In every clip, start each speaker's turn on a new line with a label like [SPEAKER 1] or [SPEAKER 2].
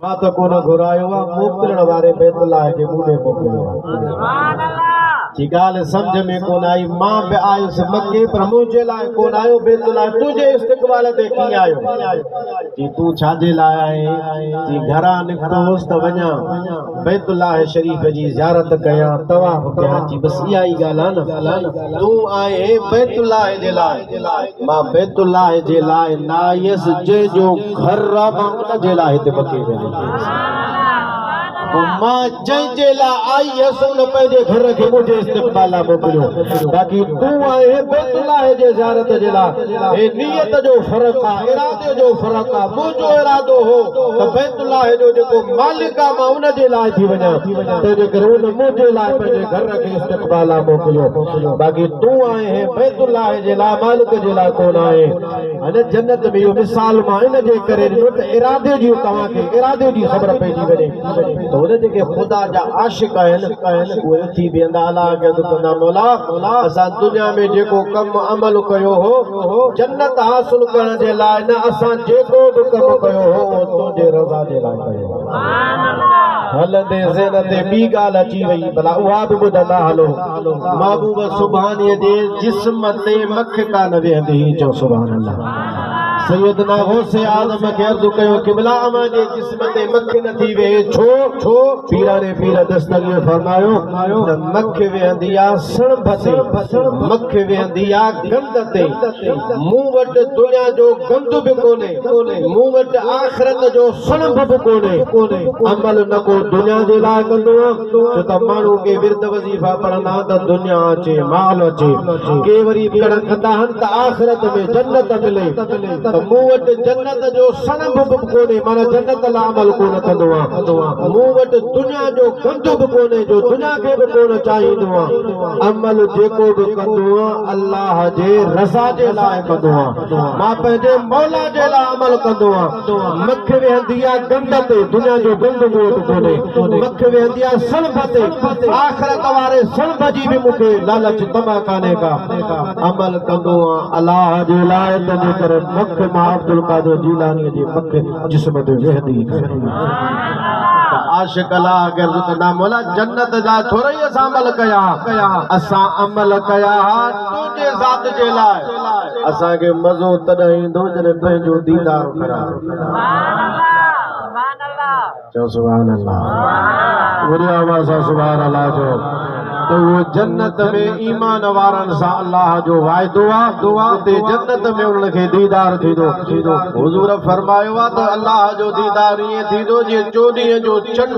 [SPEAKER 1] مان ته ڪونه گهرايو آ، موڪلڻ واري بيت الله کي مون ڏي موڪليو آ. جي ڳالهه سمجهه ۾ ڪونه آئي، مان به آيس مڪي پر منهنجي لاء ڪونه آيو، بيت الله تنهنجي استقبال تي ڪيئن آيو؟ جي تون ڇا جي لاء آئين؟ جي گهران نڪتو هوس ته وڃان بيت الله شريف جي زيارت ڪيان، طواف ڪيان، چي بس اها ئي ڳالهه آ نه، تون آئين بيت الله جي لاء، مان بيت الله جي لاء نه آيس، جنهن جو گهر آ مان ان جي لاء هتي مڪي ۾ آئي هيس. پوء مان جنهن جي لاء آئي هيس ان پنهنجي گهر کي منهنجي استقبال لاء موڪليو. باقي تون آئين بيت الله جي زيارت جي لاء. هي نيت جو فرق آ، ارادي جو فرق آ. منهنجو ارادو هو ته بيت الله جو جيڪو مالڪ آ مان ان جي لاء ٿي وڃان، تنهنجي ڪري ان منهنجي لاء پنهنجي گهر کي استقبال لاء موڪليو. باقي تون آئين بيت الله جي لاء، مالڪ جي لاء ڪونه آئين. هن جنت ۾ اهو مثال مان ان جي ڪري ڏنو ته ارادي جي توهان کي ارادي جي خبر پئجي وڃي ته هن جيڪي خدا جا عاشق آهن اهي اٿي بيهندا الله کي عرض ڪندا مولا اسان دنيا ۾ جيڪو ڪم عمل ڪيو هو جنت حاصل ڪرڻ جي لاء نه اسان جيڪو به ڪم ڪيو هو اهو تنهنجي رضا جي لاء ڪيو هو. هلندي ذهن تي ٻي ڳالهه اچي وئي ڀلا اها به ٻڌندا هلو. محبوب سبحانيء جي جسم تي مک ڪا نه ويهندي هئي چئو سبحان الله سيدنا غوث اعظم کي عرض ڪيو قبلا اوهان جي جسم تي مک نه ٿي ويهي ڇو ڇو پيران پير دستگير فرمايو ته مک ويهندي آ سڻڀ تي مک ويهندي آ گند تي مون وٽ دنيا جو گند به ڪونهي مون وٽ آخرت جو سڻڀ به ڪونهي عمل نه ڪو دنيا جي لاء ڪندو آ ڇو ته ماڻهو ڪي ورد وظيفا پڙهندا آهن ته دنيا اچي، مال اچي، ڪي وري ڪندا آهن ته آخرت ۾ جنت ملي ته مون وٽ جنت جو سڻڀ به ڪونهي معنيٰ جنت لاء عمل ڪونه ڪندو آهيان، مون وٽ دنيا جو گند به ڪونهي جو دنيا کي به ڪونه چاهيندو آهيان، عمل جيڪو به ڪندو آهيان الله جي رضا جي لاء ڪندو آهيان، مان پنهنجي مولا جي لاء عمل ڪندو آهيان. مک ويهندي آ گند تي، دنيا جو گند مون وٽ ڪونهي. مک ويهندي آ سڻڀ تي، آخرت واري سڻڀ جي به مون کي لالچ طمع ڪانهي ڪا. عمل ڪندو آن الله جي لاء، تنهنجي ڪري مک مان عبدالقادر جيلانيء جي مک جسم تي ويهندي ئي ڪانهي. ته عاشق الله کي عرض ڪندا، مولا جنت لاء ٿورئي اسان عمل ڪيا ها، اسان عمل ڪيا ها تنهنجي ذات جي لاء. اسان کي مزو تڏهن ايندو جڏهن پنهنجو ديدار ڪرايو. چئو سبحان الله. وڏي آواز سان سبحان الله چئو ته اهو جنت ۾ ايمان وارن سان الله جو واعدو آ اتي جنت ۾ انهن کي ديدار ٿيندو. حضور فرمايو آ ته الله جو ديدار ائين ٿيندو جيئن چوڏهينء جو چنڊ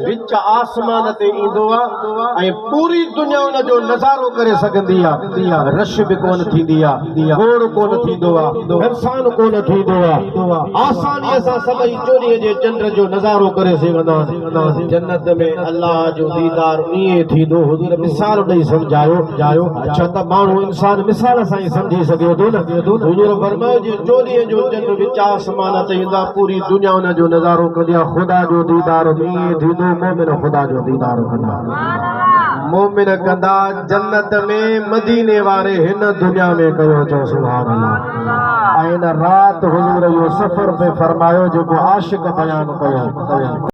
[SPEAKER 1] وچ آسمان تي ايندو آ ۽ پوري دنيا ان جو نظارو ڪري سگهندي آ، رش به ڪونه ٿيندي آ، گوڙ ڪونه ٿيندو آ، گهمسان ڪونه ٿيندو آ، آسانيء سان سڀئي چوڏهينء جي چنڊ جو نظارو ڪري سگهندا آهن. جنت ۾ الله جو ديدار ائين ٿيندو، حضور مثال ڏئي سمجهايو، ڇو ته ماڻهو انسان مثال سان ئي سمجهي سگهي ٿو نه، حضور فرمايو جيئن چوڏهينء جو چنڊ وچ آسمان تي ايندو آ، پوري دنيا ان جو نظارو ڪندي آ، خدا جو ديدار به ائين ٿيندو، مؤمن خدا جو ديدار ڪندا. مومن ڪندا جنت ۾ مديني واري هن دنيا ۾ ڪيو چئو سبحان الله ۽ ان رات حضور اهو سفر پئي فرمايو جيڪو عاشق بيان ڪيو.